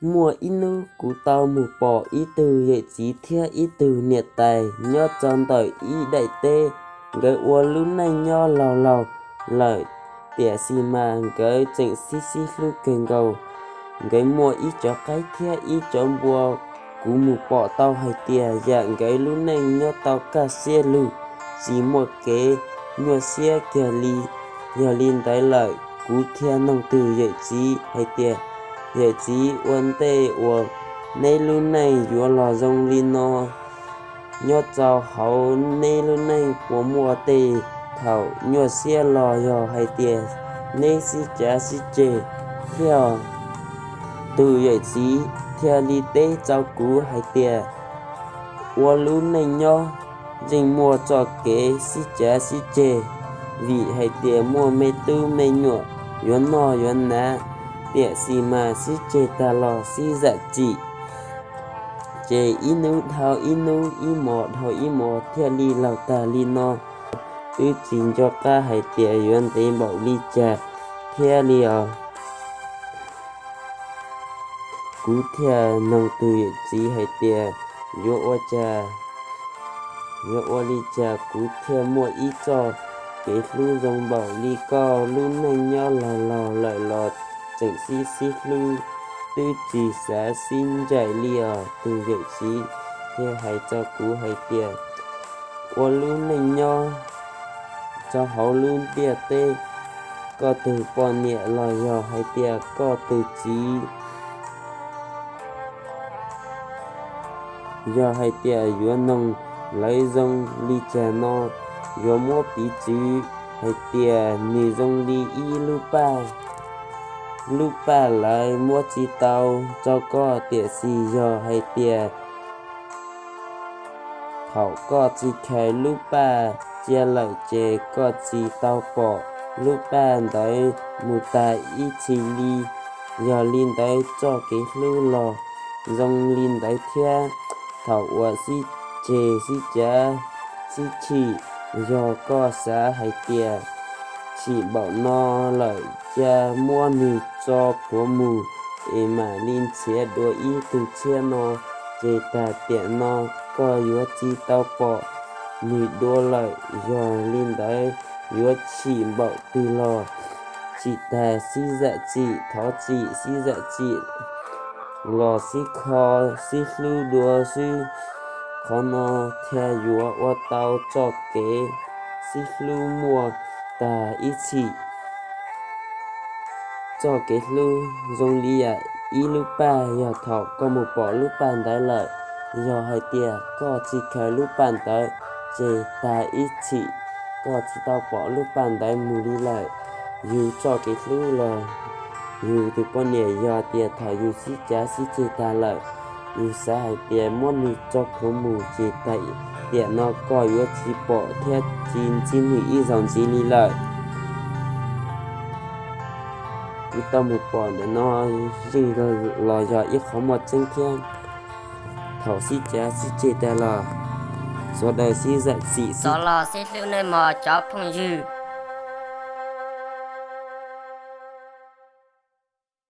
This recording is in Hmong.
Muaj ib hnub kuv tau mus pom ib tug yawm txiv thiab ib tug niam tais nyob rau ntawm ib daim teb. Nkawd ua lub neej nyob laus laus lawm, tiam sis mas nkawd tseem sib sib hlub kawg nkaus. Nkawd muaj ib cov qaib thiab ib cov npua. Kuv mus pom tau hais tias yam nkawd lub neej nyob tau kaj siab lug, tsis muaj kev nyuaj siab kiag li. Yog li ntawd lawm, kuv thiaj noog tus yawm txiv hais tias, Yawm txiv, ua ntej uas neb lub neej yuav los zoo li no, nyob rau hauv neb lub neej puas muaj tej thaum nyuaj siab los yog hais tias neb sib cav sib ceg thiab? Tus yawm txiv thiaj li teb rau kuv hais tias, ua lub neej nyob yeej muaj txoj kev sib cav sib ceg, vim hais tias muaj me tub me nyuam yuav noj yuav hnav, tiam sis mas sib ceg tag los sib zam txim, ces ib hnub dhau ib hnub, ib hmos dhau ib hmos thiaj li laug tag li no. Twb tsis nco qab hais tias yuav ntev npaum li cas thiab li os. Kuv thiaj noog tus yawm txiv hais tias, yuav ua cas, yuav ua li cas kuv thiaj muaj ib txoj kev hlub zoo npaum li koj? Lub neej nyob laus laus lawm los tseem sib sib hlub, twb tsis xav sib ncaim li os. Tus yawm txiv thiaj hais rau kuv hais tias, ua lub neej nyob rau hauv lub ntiaj teb, koj tus poj niam los yog hais tias koj tus txiv, yog hais tias yuav noog lawv zoo li cas no, yuav muab piv txwv hais tias nws zoo li ib lub paj. Lub paj lawv muab tsis tau rau koj, tiam sis yog hais tias thaum koj tsis khaws lub paj cia lawm ces koj tsis tau pom lub paj ntawd mus tag ib txhis li. Yog li ntawd txoj kev hlub los zoo li ntawd thiab. Thaum uas sib ceg sib cav sib chim, yog koj xav hais tias chim npaum no lawm cia muab nws tso plhuav mus es mam li nrhiav dua ib tug tshiab no, ces tag tiam no koj yuav tsis tau pom nws dua lawm. Yog li ntawd yuav chim npaum twg los chim tag sib zam txim thov txim, sib zam txim los sib kho sib hlub dua xwb. Qhov no thiaj yuav ua tau txoj kev sib hlub muaj tag ib txhis. Txoj kev hlub zoo li yam ib lub paj, yog thaum koj mus pom lub paj ntawd lawm, yog hais tias koj tsis khaws lub paj ntawd, ces tag ib txhis koj tsis tau pom lub paj ntawd mus li lawm. Yus txoj kev hlub los yus tus poj niam, yog tias thaum yus sib cav sib ceg tag lawm, yus xav hais tias muab nws tso plhuav mus ces tag tiam no koj yuav tsis pom thiab tsis ntsib nws ib zaug ntxiv li lawm. Kuv tau mus pom ntawm no yeej los yog ib qhov muaj tseeb thiab. Thaum sib cav sib ceg tag los sawv daws sib zam txim xwb los sib hlub nawb mog cov phooj ywg.